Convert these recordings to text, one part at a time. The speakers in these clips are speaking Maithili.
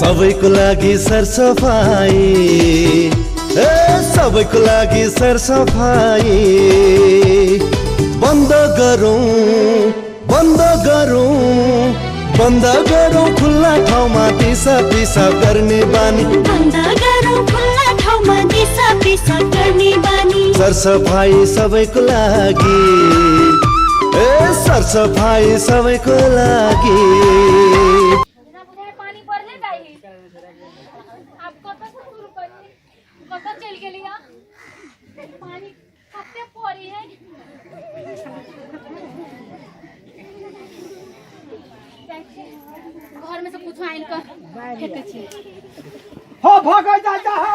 सबैको लागि सरसफाई, ए सबैको लागि सरसफाई। बन्द गरौँ, बन्द गरौँ, बन्द गरौँ खुल्ला ठाउँमा दिसा पिसाब गर्ने बानी। बन्द गरौँ खुल्ला ठाउँमा दिसा पिसाब गर्ने बानी। सरसफाई सबैको लागि, ए सरसफाई सबैको लागि। बिना बुझाए पानी पड़ले जाइ। आब कतऽ से शुरू करी, कतऽ चलि गेली? पानी कते पड़ी है। जाइ छियै, घर में से कुछो आनि कऽ फेकै छियै। हो भागै जाता हो,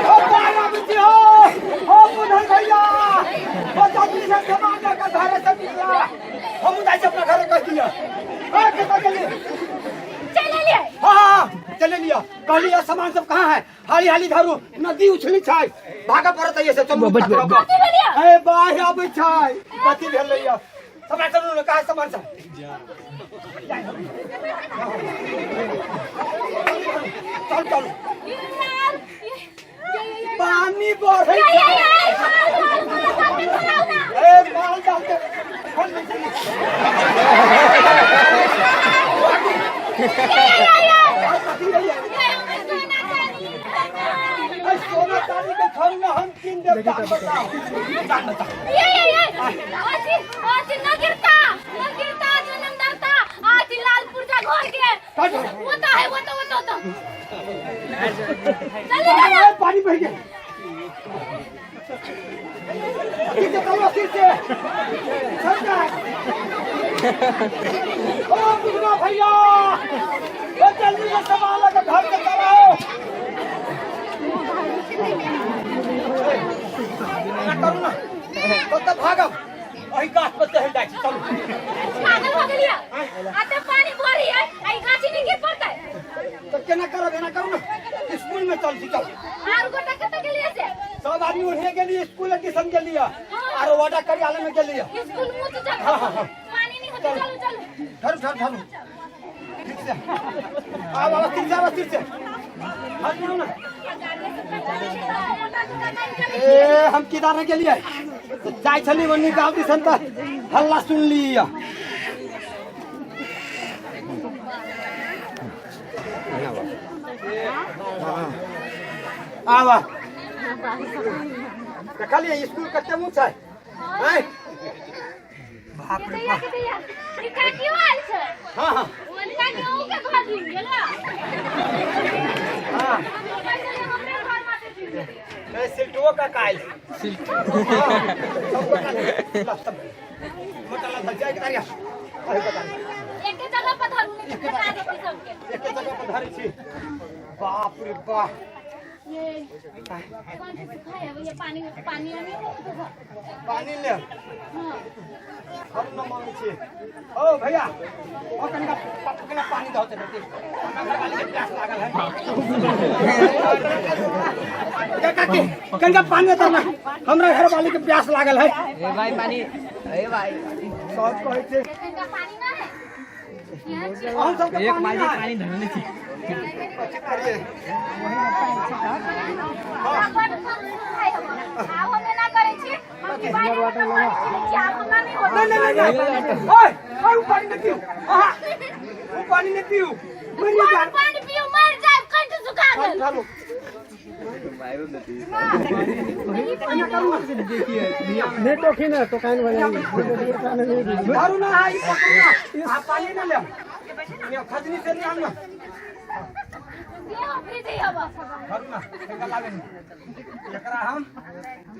हो बारा बिची हो, हो बुधन भैया, हो जल्दी से सामान लेकर घरे से निकला। हम उदाई से अपना घरे कह दिया। ए कितना चलिए। चलि एलियै? हाँ हाँ चले लिया। कहलिए सामान सब कहाँ है? हाली हाली धरू, नदी उछली छै, भागा पड़त है से। चलू। कथी भेलियै? ए बाढ़ आबै छै। कथी भेलैया? सामान चलू ने, कहाँ है सामान सब? चल चल। यार, ये पानी बढ़ै। ये ये ये माल माल माल साथे चलाउ ना। ए माल डालते खोल दे। ये ये ये कथी रहिए? ये हमर सोना चांदी। ए सोना चांदी के छोड़ ना, हम कीन देब। दाम बताओ, दाम बताओ। ये ये ये अथी अथी न गिरता, न गिरता जन्म दाता अथी लाल पुर्जा घर के। काट। वो तो है, वो तो, वो तो, वो तो चले ना। ए, पानी बह गया। ठीक से चलो, ठीक से चल जाए। ओ बुझना भैया, ओ जल्दी से सामान लगा घर से चलाओ। एना करू ना तो भागब, एही गाछ पर चढ़ि जाइ छी, चलू। पागल हो गेलियै? आते पानी भरी है, आई गाछी नहीं गिर पड़तै। तऽ केना करब? एना करू ना, स्कूल में चल छी, चल। आर गोटा कतऽ गेलियै से? सब आदमी उन्हें गेलियै, स्कूल ट्यूशन गेलियै, आरो वाडा कार्यालय में गेलियै। स्कूल मुँह तो चल। हाँ, हाँ, हाँ। पानी नहीं होते, चलो चलो। ठहरू ठहरू ठहरू, ठीक से आब, आब ठीक से, आब ठीक से, हाथ जोड़ू ना। ए हम केदार गेलियै, जाइ छली ओन्नी गाँव दिसन तऽ हल्ला सुनलियै। आब देखलियै स्कूल कते ऊँच है, आँय बाप रे बाप। हाँ हाँ हाँ। ए सिल्टुओ का कायल सिल्टू सबको कायल ला सब मोटा ला जाय के तारिया अरे बता। एके जगह पर धरू, नहीं तो फेंका देती सबके। एके जगह पर धरै छी, बाप रे बाप। ये कौन सी सुखाया है ये? पानी पानी नहीं हो तो। पानी ले। हाँ। हम न मांगै छी। ओ भैया, ओ कनिका कनिका पानी दहो ते बेटी, हमरा घरवाली के प्यास लागल है। के काकी, कनिका पानी दहो ना, हमरा घरवाली के प्यास लागल है। ए भाई, पानी ए भाई। सब कहै छै। इनका पानी ना है यहाँ। अहूँ सबके एक पानी बाल्टी ना है? पानी धरने छी। कथी करियै? बड कम सुखाय हम। आब हम एना करै छी, हम कि बाहर में पानी पी लै छी, आब हमरा नहि होत। नहीं नहीं नहीं नहीं, ओए ओए, उ पानी नहीं पीऊ आहा, उ पानी नहीं पीऊ, मरि कोन जा। पानी पियू, मरि जायब, कंठ सुखा गेल। ठालो। ई पानी। धरू ना है, ई पकड़ू ना, आ पानी ना ले, ये खजनी से नहीं आना। दियौ, फ्रिज अब। धरू ना, एकरा लाबे नहीं, एकरा हम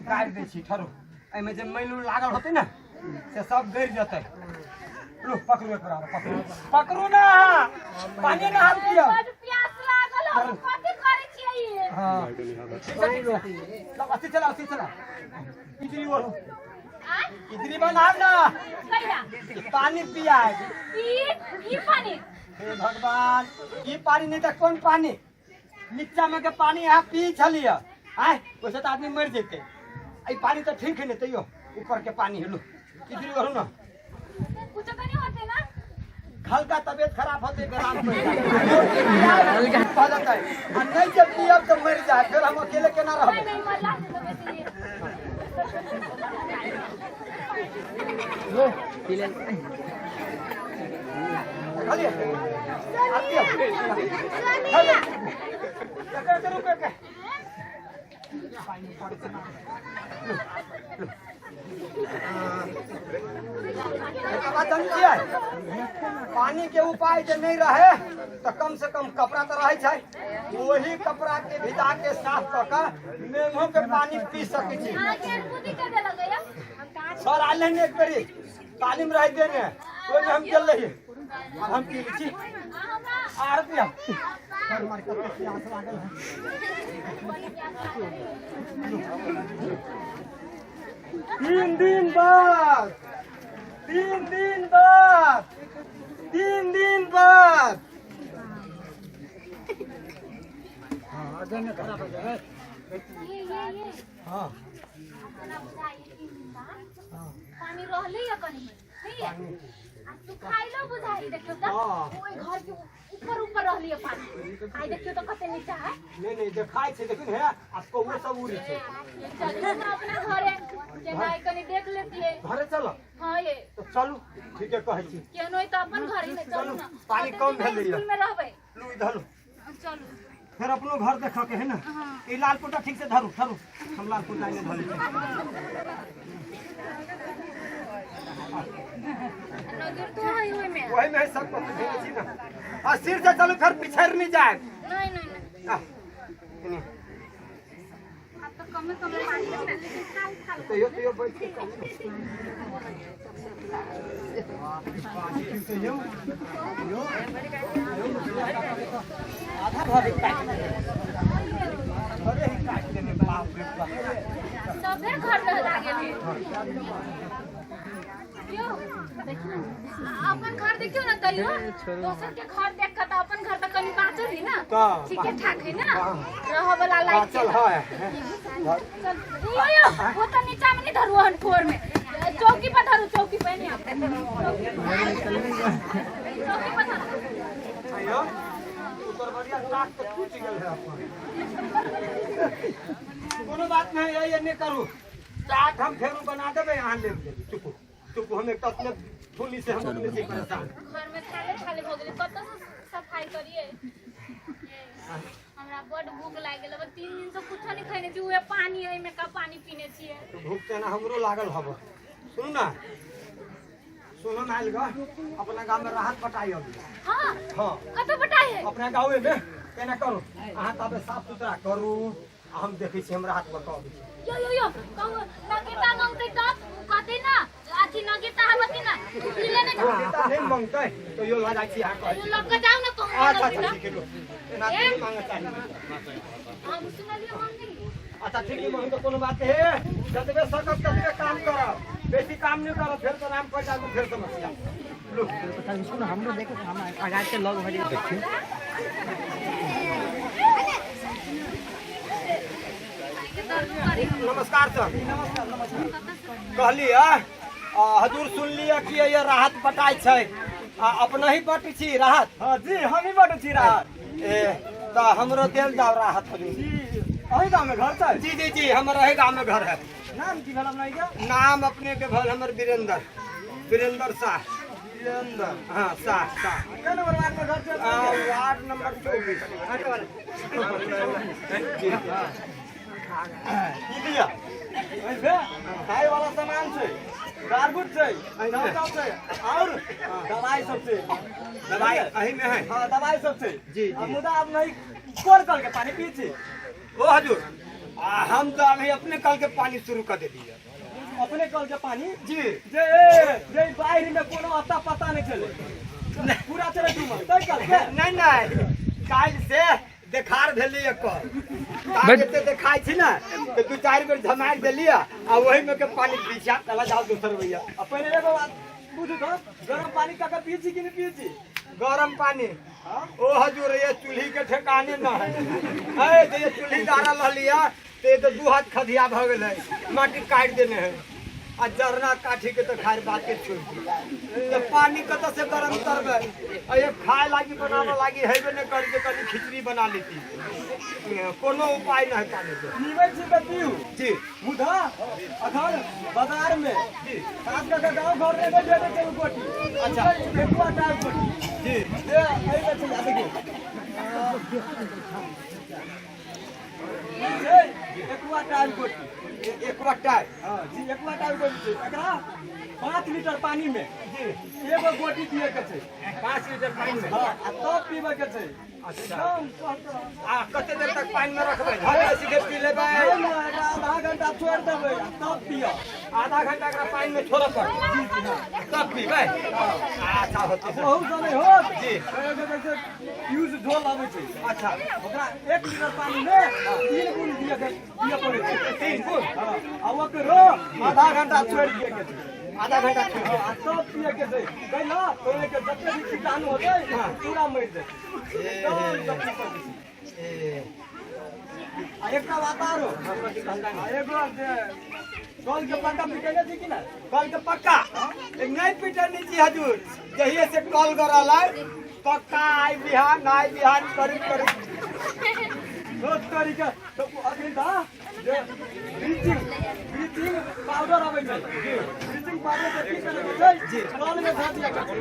गाड़ि दै छी। ठरू, एहिमे जे मैल उल लागल होतै ने से सब गड़ि जेतै। लू पकड़ू एकरा, पकड़ू, पकड़ू ना, पानी ना हम पियब। बड प्यास लागल, हम कथी करै छियै ई? हाँ ठीक छै, ठीक छै। अथी चला, अथी चला, इजरी ओढ़ू। आँय? इजरी बनाब ना। कहिया? पानी पियाब। ई ई पानी? हे भगवान, ई पानी नहीं तऽ कोन पानी? नीचा में के पानी अहाँ पी छलियै आँय, ओहिसँ तऽ आदमी मरि जेतै। ई पानी तऽ ठीक है ने, तैयो ऊपर के पानी है। लू इजरी ओढ़ू ना। कुछो तऽ नहीं होते ना? हल्का तबियत खराब होते बेराम पड़ि जाए। भऽ जेतै आ नहि जे पियब तऽ मरि जाए फेर हम अकेले केना नहीं रहबै नहीं मरला से तो बेसी ये। खालिए आर पियब खालिए एकर एकर रुक एकर एकर बात जानै छियै पानी के उपाय जे नहीं रहे तो कम से कम कपड़ा तो रहे छै वही कपड़ा के भिजा के साफ कऽ के मेघो के पानी पी सकै छी अहाँके बुद्धि के देलक या सर आयल रहनि एक बेरी तालीम रह देने ओहिमे हम गेल रही आब हम पी लै छी आर पियब सर मार के प्यास लागल है 3 दिन बाद 3 दिन बाद 3 दिन बाद हाँ आगे नहीं खराब हो जाए। ये ये ये हाँ अपना बुझाइए 3 दिन बाद पानी रहले या कनी नहीं है आ सुखाइलो बुझाई देखियो त हाँ। ओइ घर के ऊपर ऊपर रहली है पानी आई देखियो त कते नीचा है नहीं नहीं देखाइ छै देखिन हे आ कौओ सब उड़ै छै चलू ना अपना घरे केना कनी देख लेतिए घरे चल हाँ ये तो चलू ठीके कहै छी केनो तऽ अपन घरे ने चलू ना पानी कम भेलै स्कूल में रहबै लू धरू चलू फेर अपनो घर देखऽ के है ना ई लाल पुटा ठीक से धरू धरू हम लाल पुटा ने धरू नजर तो है ओइ में वही में है सब कुछ भेलै छी ना आ सिर से चलू फेर पिछड़ नहीं जाए नहीं नहीं नहीं आ, एने। अब तो कमे कमे पानी है ना लेकिन थाल थाल तैयो तैयो बैठ के कम तैयो तैयो आधा घर काटि घरे ही काटि देने बाप रे बाप सबे घर लग गेल यो देखियो अपन घर देखियो ना तैयो दोसर के घर देख के त अपन घर त कनी बाँचल है ना तऽ ठीके ठाक है ना रह वाला लाइक बाँचल है चल यो यो वो त नीचा में नहीं धरू हन ठोर में चौकी पर धरू चौकी पर नहीं आप चौकी पर धरू तैयो उतरबरिया टाक तऽ टूटि गेल है अपन कोनो बात नहीं है ये नहीं करू टाक हम फेरू बना देबै अहाँ लेब लेबै चुपू चुपू हम एक अपने थोड़ी से हम अपने से परेशान घर में थाले थाले भऽ गेलै कतऽ से सफाई करिए हमरा बड भूख लागि गेल 3 दिन से कुछो नहीं खैने छी उहे पानी है में का पानी पीने छियै तो भूख तेना हमरो लागल हब सुनू ना सुनो ना आयल ग अपना गाँव में राहत बटाई अभी हाँ हाँ कतऽ बटाई है अपना गाँवे में केना करू अहाँ तबे साफ सुथरा करू आ हम देखै छी हम राहत बटाबै छी यो यो यो कहू नगेता मंगतै तब उ कहतै ना अथी नगेता हबती ना मिले नहीं नेता नहीं मांगतै तो यो लऽ जाइ छी अहाँ कहै यो लग के जाऊ ना कहू अच्छा ना अच्छा ठीक है लो। एना तऽ नहीं मांगऽ चाही हम सुनलियै मांगै अच्छा ठीक है तो कोनो बात नहीं है जतबे सकब ततबे काम करब बेसी काम नहीं करब फेर तो नाम पड़ जाए फेर समस्या लो हमरो देखो हम आगाँ के लग भरी देखियो नमस्कार सर कहली हजूर सुनलिए कि ये राहत बटाइ छै आ अपना ही बटै छी राहत हाँ जी हम ही बाटै छी राहत ए तऽ हमरो देल जाओ राहत हजूर जी अही गाँव में घर छै जी जी जी हमर एही गाँव में घर है नाम की भेल अपना के नाम अपने के भेल हमर वीरेंद्र वीरेंद्र शाह वीरेंद्र हाँ शाह शाह के नंबर वार्ड में घर छै वार्ड नंबर 24 की लिया ऐसे खाए वाला सामान छै गारगुट छै नौका छै और दवाई सब छै दवाई अही में है हाँ दवाई सब छै जी, जी। आ मुदा अब नहीं कोन कल के पानी पी छी ओ हजूर हम तो अभी अपने कल के पानी शुरू कर देलिए अपने कल के पानी जी जे जे बाहर में कोनो अता पता नहीं चले पूरा चले डूबल तै कल के नहीं नहीं काल्हि से देखार भेली एकर काल्हि एते देखाइ छी ने तऽ दू चारि बेर झमारि देलियै आ ओहि में के पानी पी छी चला जाओ दोसर भैया आ पहिने एगो बात बुझू तो गरम पानी कऽ के पी छी कि नहीं पी छी गरम पानी हाँ? ओ हजूर ये चूल्ही के ठेकाने न है है जे ये चूल्ही डारल रहलियै ते तो दू हाथ खदिया भऽ गेल है माटी काटि देने है आ जरना काठी के तो खार बात के छोड़ दी तऽ पानि कतऽ से गरम करबै? आ ये खाय लागी बनाबऽ लागी हेबे नहि करी जे कनि खिचड़ी बना लेती। कोनो उपाय नहि है पानि के। पीबै छी तऽ पीउ। जी। मुदा अखन बाजार में खास कऽ के गाँव घर में नहि भेटै छै ओ गोटी। अच्छा। एकुआ टाइप गोटी। जी। जे एहिमे छै, आ देखियौ। ई छै एकुआ टाइप गोटी। एकुआ टाइप। हँ जी, एकुआ टाइप गोटी छै। एकरा 5 लीटर पानी में जी एगो गोटी पिए के छै। 5 लीटर पानी में। हँ, आ तब पीबै के छै। अच्छा। एकदम स्वस्थ रहब। आ कते देर तक पानि में रखबै? घरे सीधे पी लेबै? नहि नहि, एकरा आधा घंटा छोड़ि देबै आ तब पियब। आधा घंटा एकरा पानि में छोड़ऽ पड़तै तब पीबै। अच्छा होतै सर। बहुत समय होत जी। एगो जे छै यूज झोल अबै छै। अच्छा। ओकरा 1 लीटर पानी में 3 बूंद दिअ के दिअ पड़ै छै। 3 बूंद। हँ, आ ओकरो आधा घंटा छोड़ि दिअ के छै। आधा घंटा छोड़ि हँ, आ तब पिए के छै। कैला तऽ ओहिके जते भी कीटाणु होतै पूरा मरि जेतै। एकदम सब ठीक कर दै छै। ए आ एकटा बात आरो, आ एगो जे कल के पक्का पिटेने छी कि नहि? कल के पक्का नहीं पिटने छी हजूर। जहिए से कल गरल है पक्का आइ बिहान आइ बिहान करीब करीब रोज करी के तऽ अखन तऽ जे ब्लीचिंग ब्लीचिंग पाउडर अबै छै। ब्लीचिंग पाउडर से की करे के छै? जी। कल में धऽ दिअ के छै।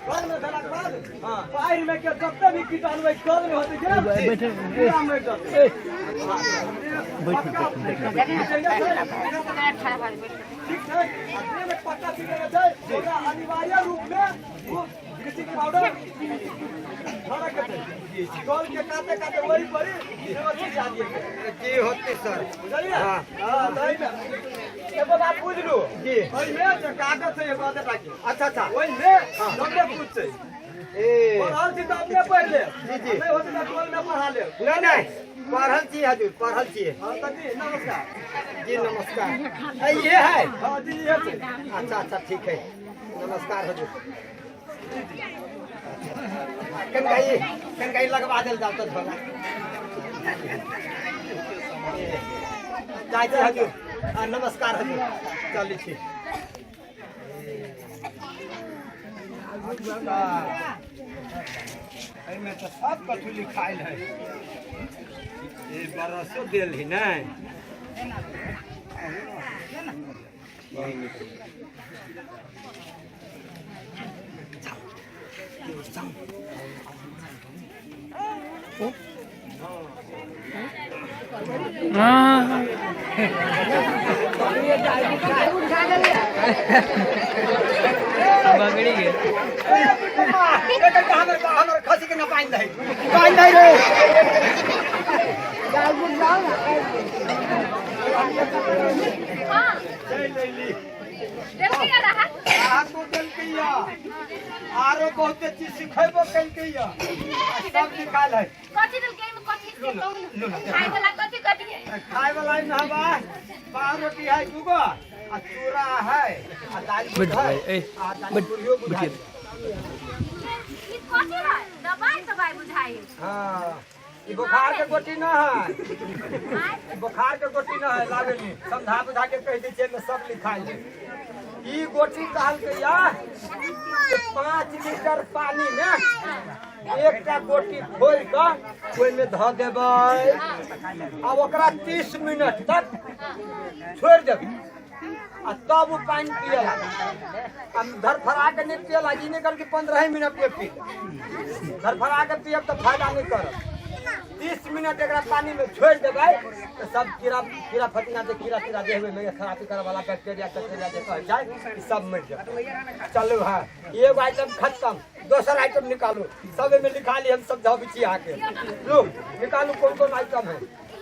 कल में धयलाके बाद हाँ। बाढ़ि में के जते भी कीटाणु ओहि कल में होतै के पूरा मरि जेतै। पक्का ठीक छै। आ जे में पक्का पीबै छै ओकरा अनिवार्य रूप में ओ ब्लीचिंग पाउडर धरऽ के छै। कल के काते काते वही परी सेहो छिड़िया दिअ के छै। जी होते सर। बुझलियै? हाँ। हाँ, तऽ एहिमे एगो बात बुझलू। जी। ओहिमे जे कागज छै एगो आधे टाके। अच्छा अच्छा। ओहिमे सबके पूछ छै। ए पढ़ल छी तऽ अपने पढ़ि लेब। जी, जी। नहि होतै तऽ टोल में पढ़ा लेब। नहीं नहीं, पढ़ल छी हजूर, पढ़ल छी। हाँ तऽ जी नमस्कार। जी नमस्कार। ये है? हाँ जी ये छै। अच्छा अच्छा ठीक है, नमस्कार हजूर। कनकाई कनकाई लगवा देल जाओ तो झोला। जाइ छी हजूर। आ, नमस्कार हजूर, चलै छी। एहिमे तऽ सब कथू लिखायल है। ई बरसो देल है ने। बगड़ी के हमर खसी के ना पानि दही, पानि दही रे। हाँ। चलि अयली। देलकै या राहत? राहतो देलकै या आरो बहुते चीज सिखेबो केलकै या आ सब निकाल है। कथी देलकै एहिमे? कथी से कहू ने। खाय वाला कथी कथी है? खाय वाला में हवा पाव रोटी है दूगो, आ चूड़ा है, आ दाल बैठ है, ए, आ दाल पूरियो बुझाइ। ई कथी है? दवाई तवाई बुझाइ। हाँ, ई बुखार के गोटी न है। आँय? ई बुखार के गोटी न है। लाबे नी समझा बुझा के कह दै छियै, एहिमे सब लिखाइ है। ई गोटी कहलकै या जे 5 लीटर पानी में एकटा गोटी फोड़ि कऽ ओहिमे धऽ देबै आ ओकरा 30 मिनट तक छोड़ि देबै आ तब ओ पानि पिए लागी। आ धरफड़ा के नहि पिए लागी, ई नहि कहल कि 15 मिनट में पी ले। धरफड़ा के पियब तऽ फायदा नहि करत। 30 मिनट एकरा पानी में छोड़ि देबै तऽ सब कीड़ा कीड़ा फतिंगा जे कीड़ा तीड़ा जे होय में खराबी करे वाला बैक्टीरिया टैक्टीरिया जे कहल जाय, ई सब मरि जायत। चलू, हाँ एगो आइटम खत्म, दोसर आइटम निकालू। सब एहिमे लिखा ली, हम समझाबै छी अहाँके। लू निकालू, कोन कोन आइटम है।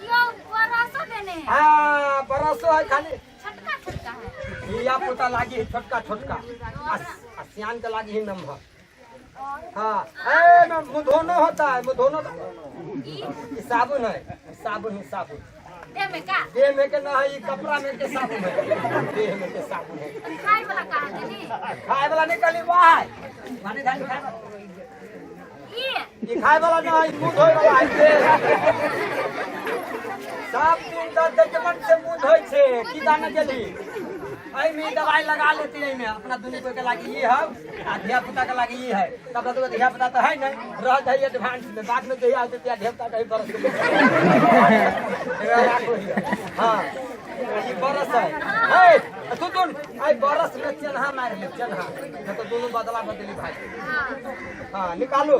यो बरसो देने है। हाँ बरसो है, खाली छोटका छोटका है। हिया पुता लागी है छोटका छोटका, आ सियान के लागी है नम्हर। हाँ ए ना मुधोनो होता है, मुधोनो ये साबुन है, साबुन है, साबुन। देह में का? देह में के ना है, ये कपड़ा में के साबुन है, देह में के साबुन है। खाय वाला कहाँ देली? खाए वाला नहीं कहली, वाह है। माने खाली खाए वाला। ई? ये खाए वाला ना है, मुंह धोए वाला है। सब दिन दर्द के मन से मुंह धोए छे, की दाना गेली? एहिमे दवाई लगा लेती एहिमे अपना दुनू कोई के लागी ई है आ धिया पुता के लागी ई है। तब तो धिया पुता तो है नहीं रह जाइए एडवांस में, बाद में जहिया होते तिया धिया पुता कहीं बरस के राखो हिया। हाँ ई बरस है। ए तू सुन आई बरस में चेन्हा मार ले चेन्हा, नहीं तो दोनों बदला बदली भाई। हाँ निकालो।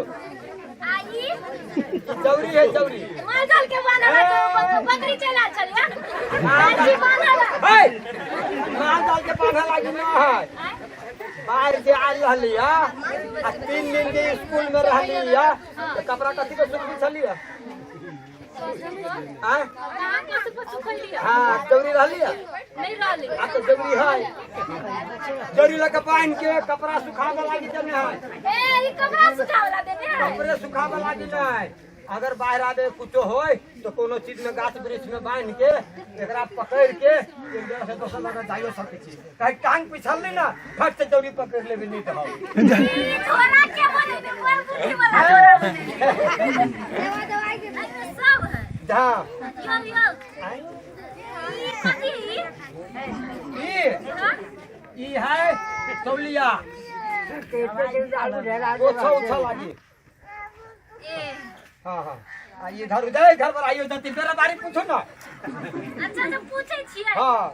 आई चौरी है चौरी। माल के बांधल है बकरी चला चलिया जी बांधल है। माल दाल के बांधल लागी ना है। बाहर से आयल रहली है आ 3 दिन के स्कूल में रहली है तो कपड़ा कथी के सुखी छली है? आय कहाँ के सुखल लिया? हाँ चौरी रहली है नहीं रहली। आ तो जरूरी है जरूरी लगे बांध के कपड़ा सुखावे लागी देने है। ए ई कपड़ा सुखावला देने है। कपड़े सुखावे लागी नहीं, अगर बाहर आवे कुछो होय तो कोनो चीज में गाछ वृक्ष में बांध के एकरा पकड़ के एक जगह से दोसर जगह जाइयो सकै छी। कहीं टांग पिछलली ना फट से जरूरी पकड़ लेबी नहीं तो। ई झोला के बनेने बड़ बुद्धि वाला झोला बनेने। एहिमे सब है। हाँ यो यो ई कथी? ई ई है तौलिया। ओछा ओछा लागी। ए हाँ हाँ आ ये घर उधर घर पर आइयो जति मेरा बारी पूछो ना। अच्छा तो पूछै छियै। हाँ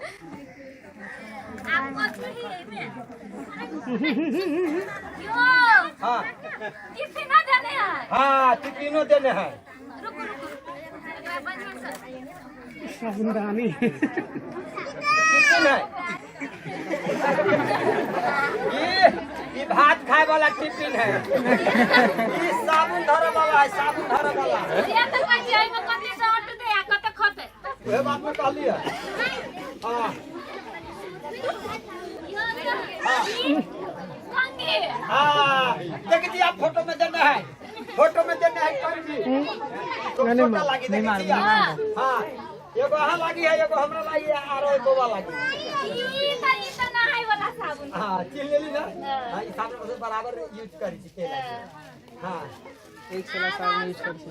आप कथी है एहिमे? यो हाँ टिफिनो देने है। हाँ टिफिनो देने है। रुकू रुकू एकरा बढ़िआँ से टिफिन है ये भात खाए वाला टिफिन है। ये साबुन धरे वाला है, साबुन धरे वाला। ये तो कहै छियै एहिमे कथी से अटतै आ कते खतै। वह बात में कहली है। हाँ यो यो ई कंघी। हाँ देख दिया फोटो में देना है, फोटो में देना है कंघी। तो छोटा लागी देख दिया। हाँ एगो अहाँ लागी है, एगो हमरा लागी है, आरो एगो बा लागी। ई त नहाय वाला साबुन। हाँ चिन्ह लेली ना। हाँ ई साबुन से बराबर यूज करी छी तेल। हाँ एक सला साबुन यूज कर छी।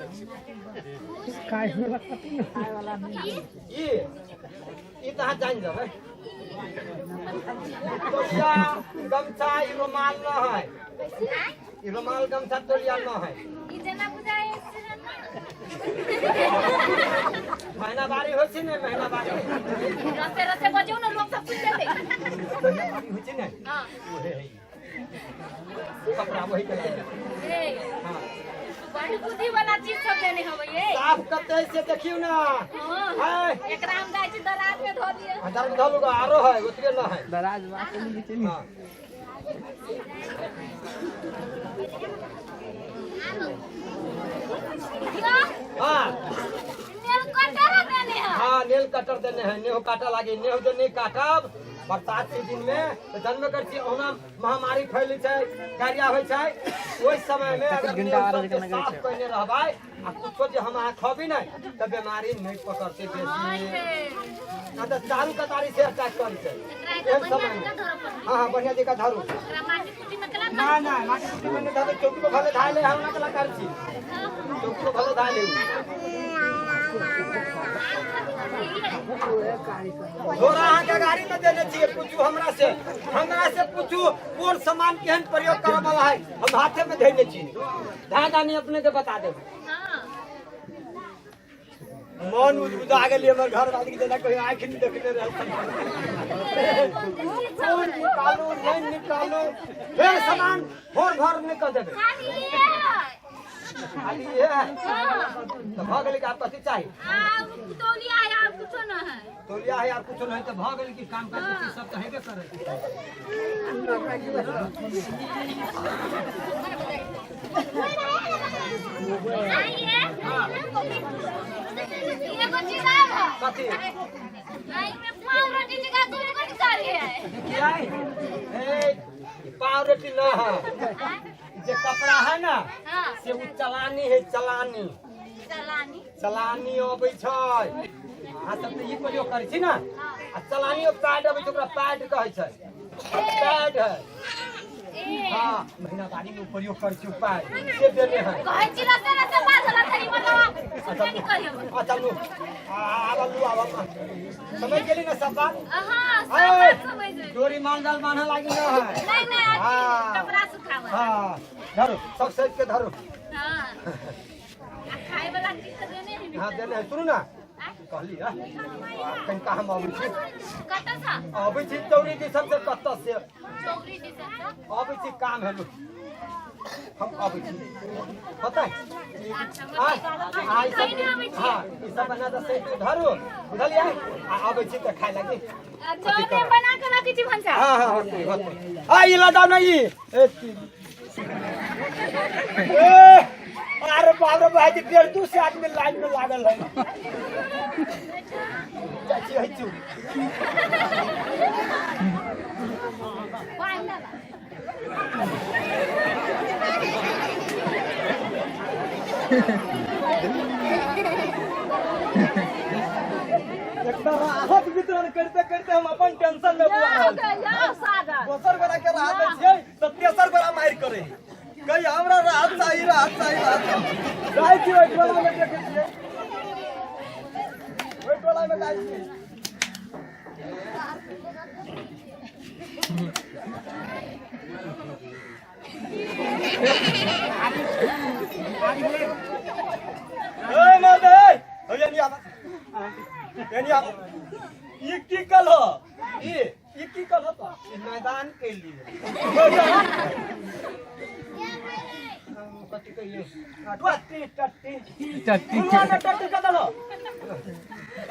ई ई त अहाँ जान जेबै। तौलिया गमछा ई रुमाल न है, ई रुमाल गमछा तौलिया न है। ई जेना बुझाइ छै ना महीनावारी होइ छै ने, महीनावारी रसे रसे बजौ ने लोग सब सुनि लेतै। महीनावारी होइ छै ने हाँ ओहे है ई। कपड़ा वही के लागे। ए हाँ बड़ बुद्धि वाला चीज सब देने हबै ये। साफ कते से देखियौ ना। हाँ है एकरा हम जाइ छी दराज में धो दिए। हजार में धो लूगा, आरो है ओतबे न है। दराज बात नहीं चली। हाँ यो हाँ नेल कटर देने है। हाँ नेल कटर देने है। नेहो काटा लागी, नेहो जे नहीं काटब बरसात के दिन में तो जन्म कर छी ओना महामारी फैलै छै, डायरिया होइ छै। ओहि समय में अगर घंटा नेल आरो सबके जगह साफ छै। कयने रहबै आ कुछो जे हम अहाँ खबी नहि तऽ बीमारी नहीं पकड़तै हाय बेसी। रे ना तऽ चारू कतारी से अटैक करै छै एकरा एहन बढ़िया समय में। जगह धरऽ पड़तै। हाँ हाँ बढ़िया जगह धरू। एकरा माटी कुटी में केना ना ना माटी कुटी में नहीं धरू, चौकी पर भले धाय ले, हम ना कलाकार छी, चौकी पर भले धाय ले। झोरा अहाँ के गाड़ी में देने छियै, पूछू हमरा से, हमरा से पूछू कोन सामान केहन प्रयोग करऽ वाला है, हम हाथे में धैने छी। ध्यान दानी अपने के बता देब। हाँ मन उजबुजा गेली हमर घर वाली के जेना कहियो आँखि नहि देखने रहल। कोन निकालू नहीं निकालू फेर सामान भोर भर नहि कऽ देबै। खाली ये है। खाली ये है हाँ तऽ भऽ गेलै कि आब कथी चाही? आ तौलिया है और कुछो न है। तौलिया है आर कुछो नहीं तऽ भऽ गेल कि काम काज के चीज सब तऽ हेबे करै। आइए एगो चीज आर है। कथी? एहिमे पाव रोटी जगह दूध कथी करी है? देखियै ए पाव रोटी न है, जे कपड़ा है ना हाँ से उ चलानी है, चलानी चलानी चलानी अबै छै। अहाँ सब तऽ ई प्रयोग करै छी ना। आ चलानी पैड अबै छै, ओकरा पैड कहै छै, पैड है। ए हाँ महीनावारी में प्रयोग करै छी पैड से देने है। कहै छी रसे रसे बाजल थरी मतलब सुनबे नहीं करियौ। अच्छा लू, आब लू, आब समझ गेली ना सब बात? हाँ, सब बात समझ गेली। डोरी माल जाल बांधे लागी ना है। नहीं नहीं, अथी, हाँ। कपड़ा सुखावे। हाँ, धरो सब सहित के धरो। हाँ, आ खाए वाला चीज तऽ देने हेबी। हाँ, देने है। सुनू ना, कहली है कनिका हम अबै छी। कतऽ सँ? अबै छी चौरी दिसन से। कतऽ से? चौरी दिसन सँ। अबै छी, काम हेलु, हम अबै छी, होतै? अच्छा। आ आ ई सब कहीं नहि अबै छी। हाँ, ई सब बना दऽ सहित के धरू, बुझलियै? आ अबै छी तऽ खाय लागी। आ जरे बना के रखै छी भनसा। हाँ हाँ, होतै होतै। आ ई लगाउ ना ई ए ए, अरे बाप रे भाई, 1.5 200 आदमी लाइन में लागल है। चाची है चू। पानि देबा। एकटा राहत वितरण करते करते हम अपन टेंशन में बुआ रहल छी। यौ सागर। दोसर गोरा के राहत दै छियै तऽ तेसर गोरा मारि करे कही हमरा राहत चाही, राहत चाही, राहत चाही। जाइ छी ओहि टोला में, देखै छियै ओहि टोला में जाइ छियै। ए मर्द, ए हो, एनी आब, एनी आब। ई की कल हो? ई ई की कल हो? ई मैदान के लिए कथी कहिए, टट्टी टट्टी। टट्टी। खुला में टट्टी कदल हो?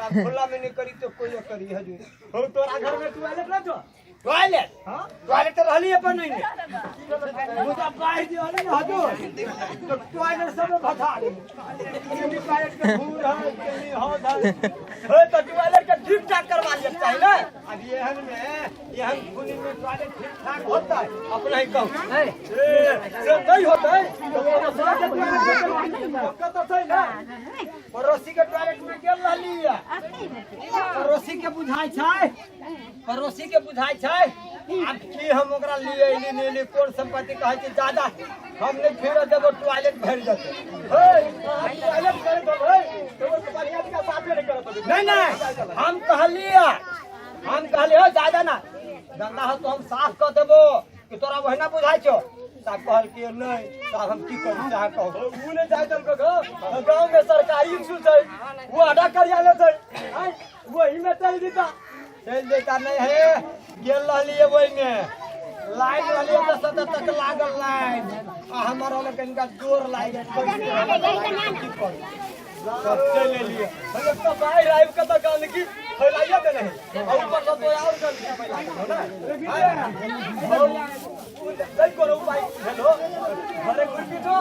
आब खुला में नहीं करी तो कोई करी हजूर। हो, तोरा घर में टॉयलेट ना छो? टॉयलेट? हाँ। टॉयलेट तो रहली अपन नहीं ने, मुदा बाढ़ि जे होलै ने हजूर, तऽ टॉयलेट सब भसा गेलै। केनी टॉयलेट के भूर है, केनी हौद है। हे, तऽ टॉयलेट के ठीक ठाक करवा लिअ चाही ने। अब एहन में, एहन खुनी में टॉयलेट ठीक ठाक होता है? अपना ही कहू। ए, से नहीं होतै तऽ पड़ोसी के टॉयलेट में दिक्कत तऽ छै ने? पड़ोसी के टॉयलेट में गेल रहली है। पड़ोसी के बुझाइ छै, पड़ोसी के बुझाइ छै। आब की हम ओकरा लिए अयली नहि अयली, कोन संपत्ति? कहै छै ज्यादा हम नहि फिरऽ देबो, टॉयलेट भरि जेतै। हे, अहाँ टॉयलेट करैत होबै तऽ ओहिसँ बढ़िआँ जकाँ साफे नहि करत होबै। नहीं नहीं, हम कहलिए, हम कहलिए हो ज्यादा ना गंदा हो तो हम साफ कर देबो कि तोरा ओहिना बुझाइ छौ। साहब कहल कि नहीं साहब, हम की करू चाहे कहू। उ नहि जाइ देलको गाँव। गाँव में सरकारी स्कूल छै, ओ अडा कार्यालय छै, आँय, वही में चलि जेता। चलि जेता नहीं है। गेल रहलिए ओहिमे लाइन रहलिए दस तक लागल लाइन, आ हमर रहल कनिका जोर लागि गेल, की करू, सब चलि एलिए। हम एक तऽ बाढ़ि आबि कऽ तऽ गंदगी फैलाइए देने है, आ ऊपर से तो और गंदगी फैला देने ना। नहीं कोनो उपाय भेल हो? घरे खुरपी छौ?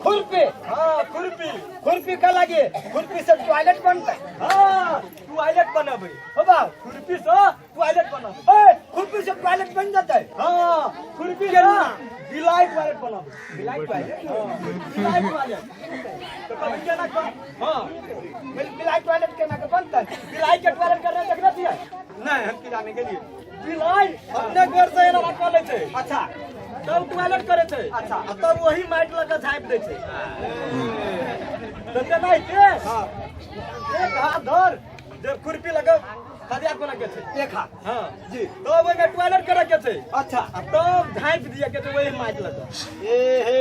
खुरपी? हाँ, खुरपी। खुरपी का लागे? खुरपी से टॉयलेट बनतै? हाँ, टॉयलेट बनबै हो बा, खुरपी से टॉयलेट बनबै। ए, खुरपी से टॉयलेट बन जेतै? हाँ, खुरपी से बिलाई टॉयलेट बनबै। बिलाई टॉयलेट? बिलाई टॉयलेट तऽ कभी केना कर? हाँ। बिलाई टॉयलेट केना के बनतै? बिलाई के टॉयलेट करने देखने छियै? नहीं, हम की जाने गेलिए। बिलाई अपने गोर से एना कऽ लै छै। अच्छा। तब टॉयलेट करे छै। अच्छा। आ तब वही माटि लऽ कऽ झाँपि दै छै। तऽ तेनाहिते एक हाथ धर जे खुरपी लऽ कऽ खदिया कोना के छै। एक हाथ? हाँ। जी। तब ओहिमे टॉयलेट करे के छै। अच्छा। आ तब झाँपि दिअ के छै वही माटि लऽ कऽ। ए हे।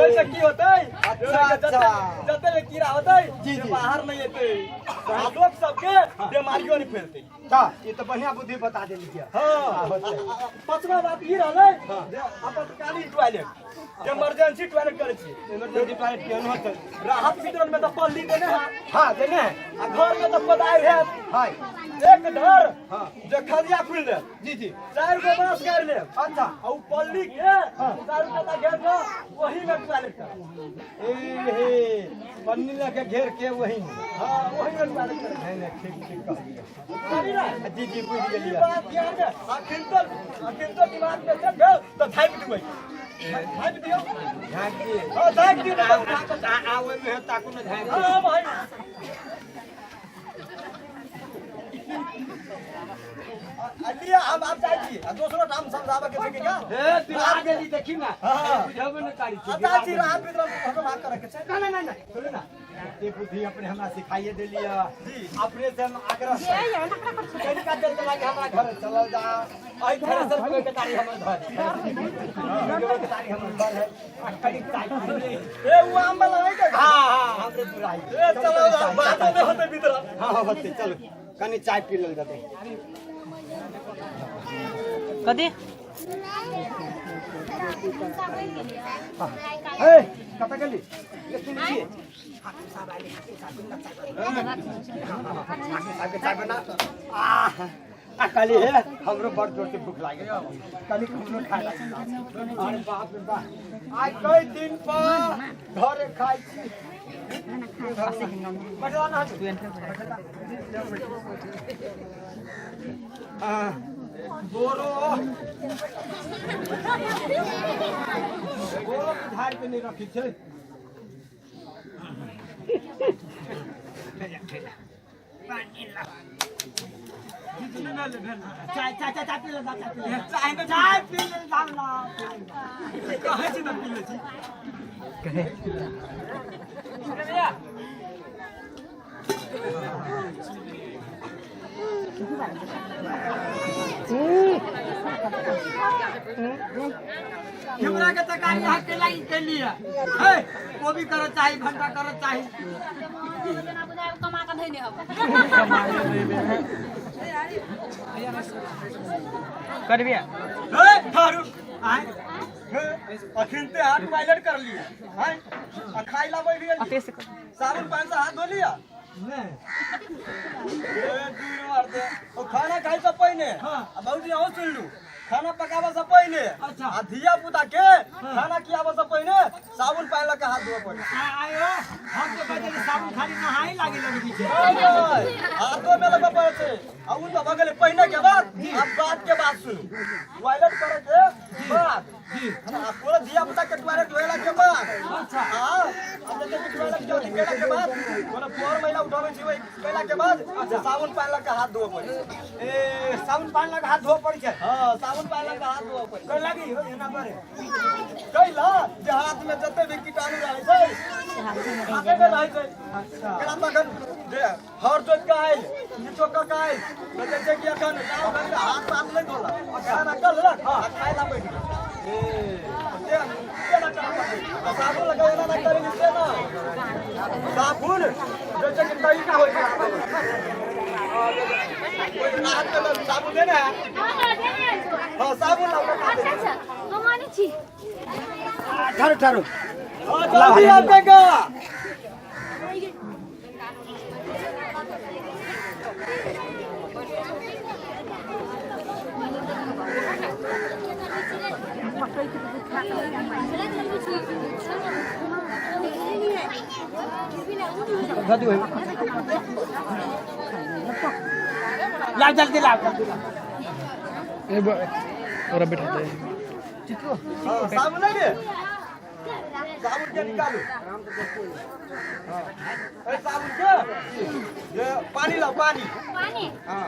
ओहिसँ की होतै? अच्छा, अच्छा। जते कीड़ा होतै जी, से जी। बाहर नहि एतै आ लोक सबके बीमारियो नहि फैलतै। हाँ, ये तो बढ़िया बुद्धि बता देली। हाँ। होतै। पांचवा बात ई रहलै हाँ। जे आपातकालीन टॉयलेट, इमरजेंसी टॉयलेट करै छी। इमरजेंसी टॉयलेट केहन होतै? राहत वितरण में तऽ पल्ली देने है। हाँ, देने है। आ घर में तऽ कोदारि हैत। हाँ। एक ढर हाँ। जे खदिया खुलि लेब। जी जी। चारि गो बांस गाड़ि लेब। अच्छा। आ उ पल्ली के चारू काता घेर कऽ ओही में टॉयलेट करब। ए हे, पन्नी लके घेर के वही में? हाँ, ओही में टॉयलेट करब। नहीं नहीं, ठीक ठीक कहलिए। बुझली ना? जी जी, बुझि ई गेलियै। बात ध्यान में अखन तो, अखन तो दिमाग में से भेल तऽ झाँपि देबै, झाँपि दियौ। झाँपि दियै? हाँ, झाँपि दियौ तऽ उठा कऽ। आ आ ओहिमे ताकू ने, झाँपि। हाँ भाई। लिअ हम आब जाइ छी आ दोसरो ठाम समझाबऽ के छै कि का हे बिला देली देखी ना। हाँ। बुझबो न करी छी। आ जाइ छी राहत वितरण खत्म भाग करे के छै। ना ना ना ना, सुनू ना, एते बुद्धि अपने हमरा सिखाइए देली है। अपने से हम आग्रह कनिका देर के लागे हमरा घर चलल जा। एहि थ्रेसर के तारी हमर घर है, के तारी हमर घर है। आ कनि चाय पी ले। ए उ आम वाला है के? हाँ हाँ, हमरे दुराई। ए चलो बातो में होते वितरण। हाँ हाँ होते, चलो कनि चाय पी लेल जतै। कथी? ए कतऽ गेली? ये सुनै छियै, हाकिम साहब के चाय बना। आ कहली हे हमरो बड़ जोर से भूख लागे, कनी हमरो खाय लागे। अरे बाप रे बाप, आइ कई दिन पर घरे खाइ छी। बैठला ना। बोरो बोरो झाड़ के नहीं रखी छै। चाय चाय चाय पी ले, चाय पी ले, चाय चाय पी ले जाउ ना। कहै छी तऽ पी लै छी। भैया हमरा के तरकारी अहाँ के लागि केली है? हे कोबी करऽ चाही, भंटा करऽ चाही। जेना बुझाय कमा कऽ धैने हब। करबिया। हे ठहरू आय हे अखिन ते हाथ टॉयलेट कर लिया हैं आ खाइ ला बैठ गेली, साबुन पानी से हाथ धो लिया? नहीं। ए दूर मार दे। ओ खाना खाइ से पहिने आ बाबूजी अहूँ सुन लू, खाना पकाबऽ से पहिने अच्छा। आ धिया पुता के खाना खियाबऽ से पहिने साबुन पानि लऽ के हाथ धोअ पड़े। आयो हम तो कहै छलियै साबुन खाली नहाय लागे लगै छै। हाथो में लगबऽ पड़ै छै। आ उ तऽ भऽ गेलै पहिने के बाद। आब बात के बात सुनू, टॉयलेट करे के बाद आ पूरा धिया पुता के टॉयलेट धोएला के बाद। अच्छा। हाँ, अब जते कि टॉयलेट के अथी केला के बाद कोनो पर महिला उठाबै छी, ओहि केला के बाद साबुन पानि लऽ के हाथ धोअ पड़ै छै। ए साबुन पानि लगा हाथ धोअ पड़ै छै? हाँ, साबुन पानि लऽ के हाथ धोअ पड़ै छै। कह लागी हो एना करे? कैला जे हाथ में जते भी कीटाणु रहै छै हाथे में रहै छै। अच्छा। एकरा तखन जे हर जोति के आयल किछो कऽ के आयल तऽ जे छै कि एखन गाँव घर के हाथ ताथ नहि धोलक, खाना कऽ लेलक आ खाय ला बैठ गेल। ए से केना करऽ पड़तै? तऽ साबुन लगा एना ना करेली से ना, साबुन जे छै कि तरीका होइ छै। ओहि हाथ में तऽ साबुन देने है? हाँ, देने है छौ। हाँ, साबुन लाउ। अच्छा अच्छा, हम आनै छी। ठहरू ठहरू। हाँ, जल्दी आब गंगा। लाओ जल्दी लाओ जल्दी लाओ। और बैठाते हैं। हाँ, साबुन नहीं रे, साबुन के निकालू। हाँ, ए साबुन के ये पानी लाओ, पानी। पानी। हाँ।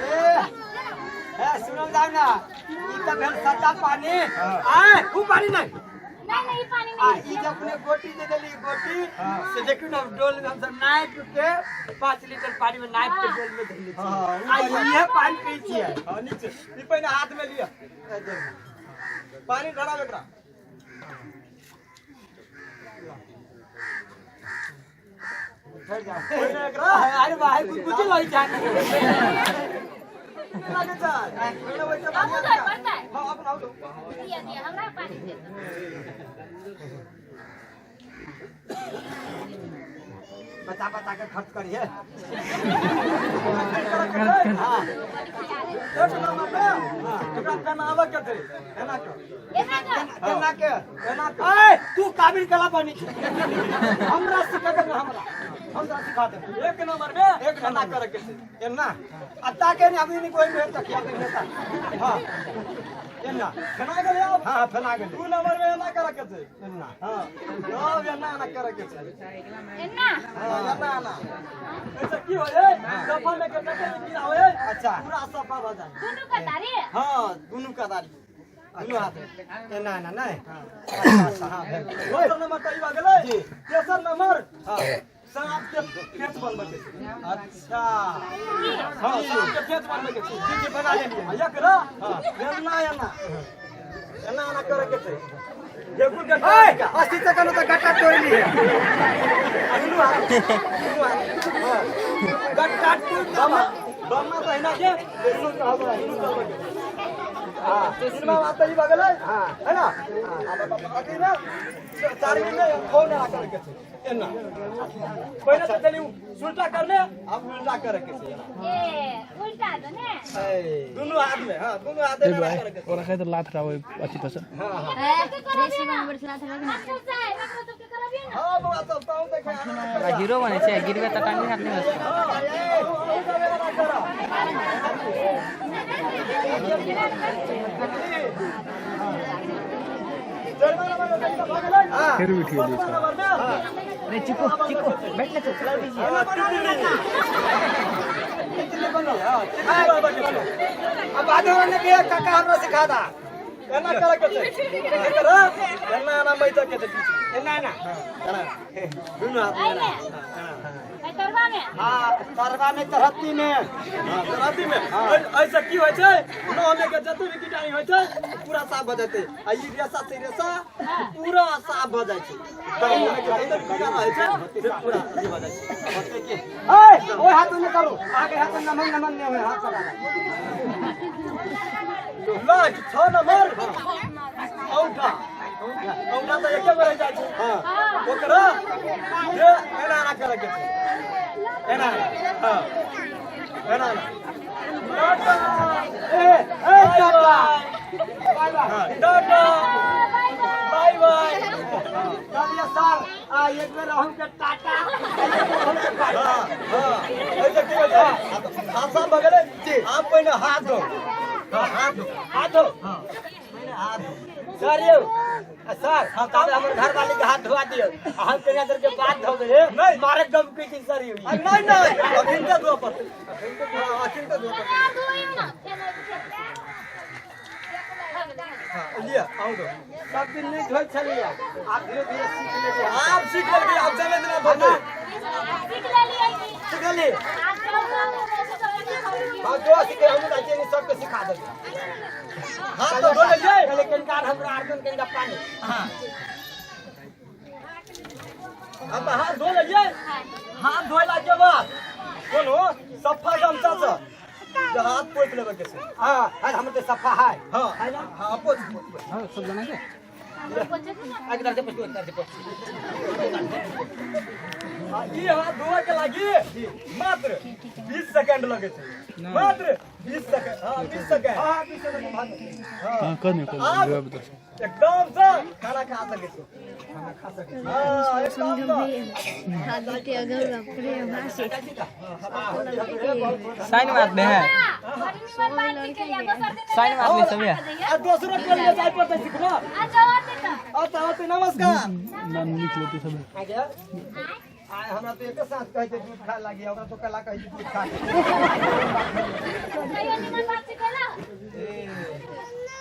ए ए सुनल जाउ ना, ई तऽ भेल सदा पानी। आय उ पानी नहीं। नहीं नहीं, ई पानी आ नहीं। ई जे अपने गोटी दे देली, गोटी से देखियौ ना, डोल में हमसब नापि के 5 लीटर पानी में नापि के डोल में धइले छियै। हाँ, उ आ इहे पानी पी छियै। हाँ, नीचे ई पहिने हाथ में लिया, पानी ढराब एकरा। पहिने एकरा अरे भाई कुछ लग जाए लागे छै पहिने ओहिके बाद। हमहूँ धोए पड़तै? हाँ, अपना आउ। दिया दिया, हमरा पानी दे दो। बचा बचा के खर्च करिए। हाँ, एक नंबर पे एकरा पहनाबऽ के छै एना के। एना कर। केना के? एना के। ए तू काबिल कला बनी छी, हमरा सिखा दे ना, हमरा हमरा सिखा दे। एक नंबर में एक एना करे के छै। एना आ ताके नहीं, अभी नहीं कोई मेरे तकिया नहीं होता। हाँ। एना फेना गेलै आब। हां फेना गेलै। 2 नंबर में एना करे के छै। एना। हां सब एना एना करे के छै। एना। हां एना एना। ऐसे की होय है सफा में के जते भी कीड़ा होय है। अच्छा। पूरा सफा भ जाय। दुनू कतारी। हां दुनू कतारी दुनू हाथ एना एना नहीं। अच्छा हां भेल। दोसर नंबर त ई भ गेलै। जी। तेसर नंबर हां सांप के फेच बनबै के छै। अच्छा। हां सांप के फेच बनबै के छै। जी जी बना लेलियै। एकरा एना एना एना एना करे के छै। ढेकुर के ओए 80 सेकंड तो गट्टा तोड़ लिए। दुनू हाथ दुनू हाथ। हां गट्टा टूट बामा बामा तो एना के दुनू दुनू करबै के। हां तीनवा बात ई भ गेलै। हां है ना। अथी में चारिम में फोन एना करे के छै। एना पहिले तऽ चली उल्टा करने अब उल्टा करे के छै। ए उल्टा दो ने। दुनू हाथ में। हां दुनू हाथ एना करे के छै। ओरा खातिर लात रहा अथी पर। हां हां रेसी बनबै छला था ना। हां बौआ सब ताऊ देखे आना। हीरो बने छै गिरबे त टांगी हाथ नहीं। हां अहूँ सब एना करा। फिर भी ठीक है। अरे चिको चिको बैठ ले चला दीजिए। अब बाद में भी काका हमरा सिखा दा। एना करे के छै। एकरा एना एना मैचा के छै। एना एना दुनू हाथ एने तरवा में। हां तरवा में तरहत्ती में। हां तरहत्ती में ऐसे की होय छै नह में के जते भी कीटाणु होय छै पूरा साफ भ जेतै। आ ई रेशा से रेशा पूरा साफ भ जाइ छै। नह में के जते भी कीटाणु होय छै से पूरा अथी भ जाइ छै। होते के ओए ओए हाथ में करू आगे हाथ नमन नमन नहीं होय हाथ चला। Last 6 number औंठा। औंठा त एके बेर जाइ छै। हां ओकरा ये एना एना करे के छै। एना हां एना एना। टाटा ए ए टाटा बाय बाय। हां टाटा बाय बाय। चलिए सर आ एक बेर रहूं के टाटा। हां हां ऐसे की होइ छै हाथ साफ भ गेलै। आब पहिने हाथ धो। हां हाथ धो हाथ धो। हां पहिने हाथ धो। सर यौ सर तब हमर घर वाली के हाथ धोआ दियौ। हम कनिया देर के बाद धोबै। नहीं। मारे गम की छी सर यौ। नहीं नहीं अखिन त धोअ पड़तै। हां अखिन त धोअ पड़तै। हां लिअ आउ दो। सब दिन नहीं धोइ छलियै आब धीरे धीरे सीख लेलियै। आब सीख लेलकै आब जमे दिना धोतै। सीख लेलियै। सीख लेली। आब हां जो सीखे हम त छै सबके सिखा देबै। हाथ तो धो लेलियै। पहले कनिका हमरा अर्जुन कनिका पानी। हां अब हाथ धो लेलियै। हाथ धोला के बाद कोनो सफा गमछा से जे हाथ पोछि लेबै के छै। हां हमर त सफा है। हां हां पोछ। हां सब जना के एक दर से पोछ एक दर से पोछ। ई हाथ धोए के लागी मात्र 20 सेकंड लगे छै। मात्र 20 सेकंड। हां 20 सेकंड। हां 20 सेकंड भाग। हां कर कर एकदम से खाना खा सके छी। खाना खा सके। हां एकदम से। साइन मार दे हैं। साइन मार ले सब। आ दोसरो के लिए जाय पड़तै सिखबा। अच्छा आते त। अच्छा आते नमस्कार। नाम लिख लेते सब। आ गया। आ हमरा तो एके साथ कहै छै दूध खा लागी ओकरा तो कला कहै छै दूध खा। कहियो निमन बात सिखेला। ए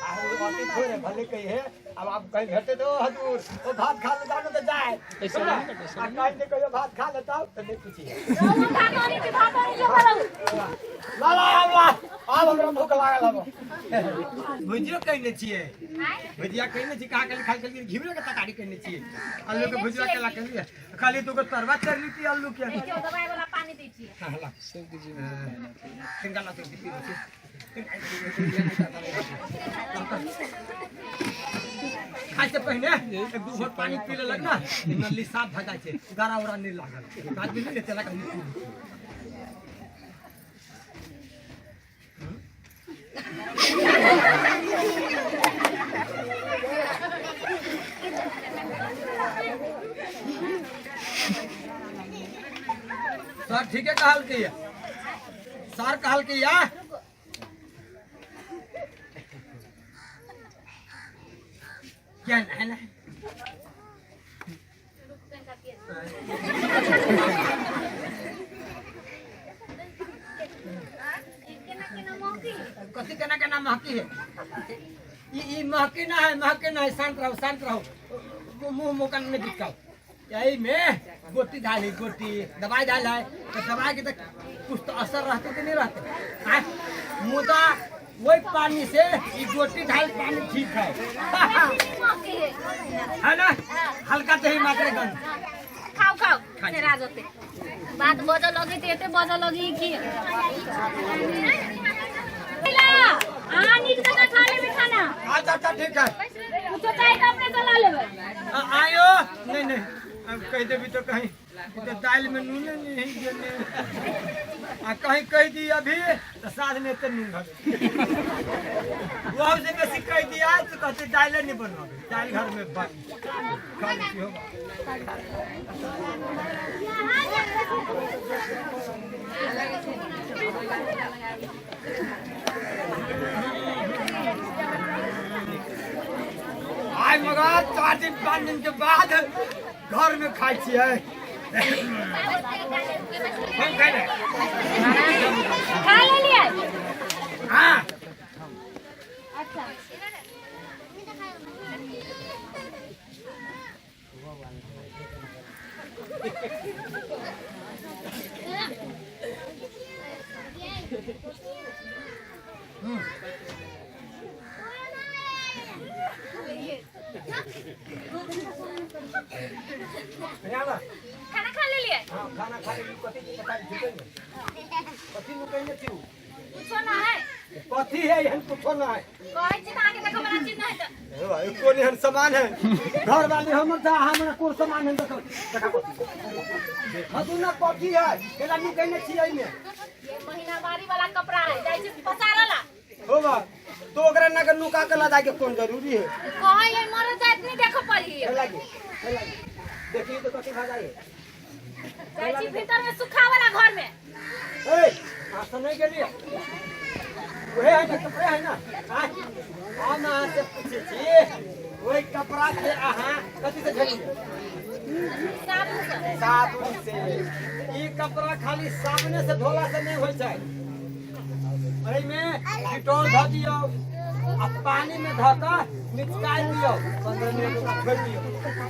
आ हम बात थोड़े भले कही है। अब आप कहीं भेटे तो हजूर वो भात खा लेता ना तो जाए। आ कहीं के कहियो भात खा लेता तो नहीं पूछिए। भात आनी छी भात आनी जो करौ। ला ला आब ला आब हमरा भूख लागल हब। भुजियो कहने छियै। भुजिया कहने छी कहाँ कहली खाली कहली घिउरे के तरकारी कहने छियै। आलू के भुजिया केला कहलियै खाली दूगो तरवा चढ़ली थी आलू के। देखियो दवाई वाला पानी दै छी। हां ला सब किछु तिनका ला तो पी छी। खाय से पहिने एक दू घोट पानी पी लेलक ना नली साफ भऽ जाइ छै गरा उरा नहि लागल। आदमी नहि लेते लग। सर ठीके कहलकै या सर कहलकै या क्या है ना केना केना महकी कथी केना केना महकी है ई ई महकी ना है महकी ना है शांत रहो शांत रहो मुंह मुंह कान में दिक्कत यही में गोटी डाल है गोटी दवाई डाल है तो दवाई के तो कुछ तो असर रहते कि नहीं रहते आय, मुदा वही पानी से ये गोटी डाल पानी ठीक है महकी है है ना हल्का तो ही मात्रा गंध खाओ खाओ फेरा जते बात बजऽ लगी त एते बजऽ लगी कि अहाँ नीक जकाँ खा लेबै खाना। अच्छा अच्छा ठीक है। कुछो चाही तऽ अपने चला लेबै। आयो नहीं नहीं अब कह देबी तो कहीं तो दाल में नून नहीं देने आ कहीं कह दी अभी तो साँझ में एते नून भर वहाँ से बेसी कह दिया तो कहते दाल नहीं बनवाबे दाल घर में बन खा ली हो। आइ मगर 4 दिन 5 दिन के बाद घर में खाइ छियै। हम खाइ ले खा लेलियै। हाँ अच्छा खाना खा लेलियै। हाँ खाना खा लेली। कथी के पता झुकै ने कथी नुकैने छी? कुछो ना है। कथी है एहन कुछो ना है। कहै छी तऽ अहाँके देखऽ बला चीज नहि तऽ हे भाई कोन एहन सामान है घर वाले हमर था हमरा कोन सामान है देखो देखा कथी देखा तू ना कथी है केला नुकैने छी एहिमे। ये महीनावारी वाला कपड़ा है जाइ छी पसारऽ ला। हो बा तो ओकरा ना के नुका के ला जाके कोन जरूरी है? कहै है मर जाइत नहीं देखऽ पड़ी। हे लागी हे लागी देखी तो कथी भा जाए जाइ छी भीतर में सुखा वाला घर में। ए अहाँ तो नहीं गेलियै वहे है ना कपड़ा है ना। हम अहाँ से पूछै छी वही कपड़ा के अहाँ कथी से झेलियै? साबुन से। साबुन से। ई कपड़ा खाली साबुने से धोला से नहीं होइ छै। एहिमे डिटॉल धऽ दियौ आ पानी में धऽ कऽ मिचकाइ दियौ 15 मिनट ओकरा छोड़ि दियौ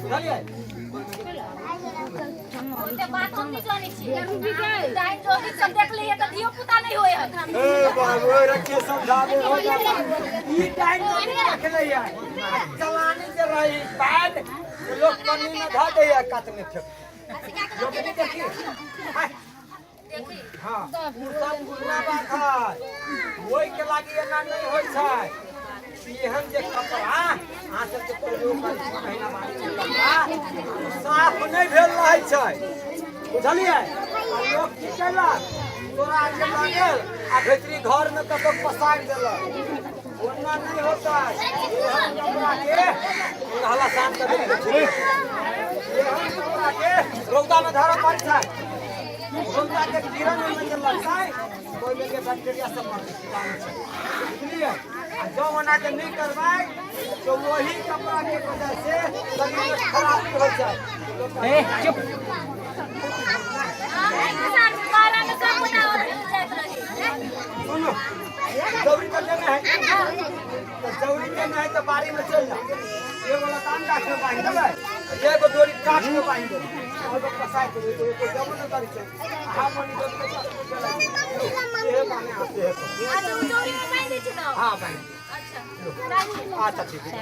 बुझलियै? ओते बात हम नहीं जानै छी। डाइन जोगी सब देख लैए तऽ धियो पुता नहीं होय है। ए बाबू रखे समझाबे हो जाता। ई टाइम तो नहीं रखले है चलानी जे रही पैड लोग पन्नी में धऽ दैया कात में फेंक लोग नहीं देखी। देखी हाँ उ सब पुरना बात है ओहि के लागी एना नहीं होइ छै। एहन जे कपड़ा अहाँ सब जे प्रयोग करै छी महीनावारी के कपड़ा उ साफ नहि भेल रहै छै बुझलियै? आ लोक की केलक तोरा के लऽ गेल आ भीतरी घर में कतौ पसारि देलक। ओना नहीं होता है। एहन कपड़ा के हला शांत कर देबै। एहन कपड़ा के रौदा में धरऽ पड़ै छै। रौदा के किरण ओहिमे जे लगतै ओहिमे के बैक्टीरिया सब मरतै कीटाणु छै बुझलियै? आ जँ ओना के नहीं करबै तो वही कपड़ा के वजह से शरीर में खराबी होइ छै। ए चुप सुनो जौरी तो लेना है तो जौरी लेना है तो बाड़ी में चल जा। एगो लताम गाछ में बांधि देबै एगो डोरी काठ में बांधि देबै और पसारि देबै तो एगो जबो न करै छै। अहाँ मनी जब के ये माने आते है। अच्छा उ डोरी में बांधि दै छी तऽ। हाँ बांधि। अच्छा अच्छा ठीक है।